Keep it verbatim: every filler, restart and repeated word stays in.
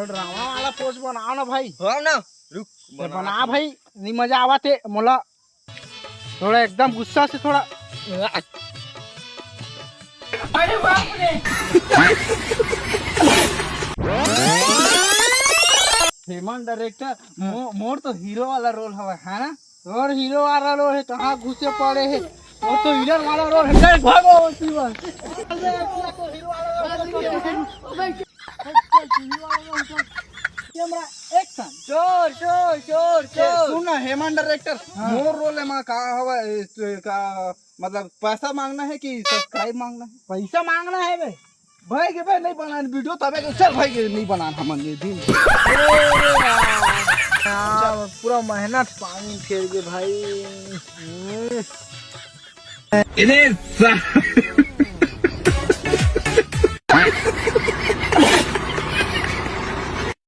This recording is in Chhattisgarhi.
ड्रामा वाला पोज बनाओ ना भाई। हो ना, रुक, ये बना बना भाई, नहीं मजा आवा थे मोला। थोड़ा एकदम गुस्सा से थोड़ा। अरे बाप रे। हेमंत डायरेक्टर, मो-, मोर तो हीरो वाला रोल हवा है ना। और हीरो वाला रोल है, कहाँ घुसे पड़े है? वो तो विलन वाला रोल है। चल भागो शिवम। Camera, action. चोर, चोर, चोर, ए, चोर। सुन ना, हेमंत डायरेक्टर, हाँ। मोर रोल में का हवा, ए, का, मतलब, पैसा मांगना है कि सब्सक्राइब मांगना है? पैसा मांगना है बे। भाई के बे नहीं बनान वीडियो, तबे के चल भाई के नहीं बनान हमन ये दिन। हाँ, पूरा मेहनत पानी फेर के भाई। हम्म। इन्हें सा-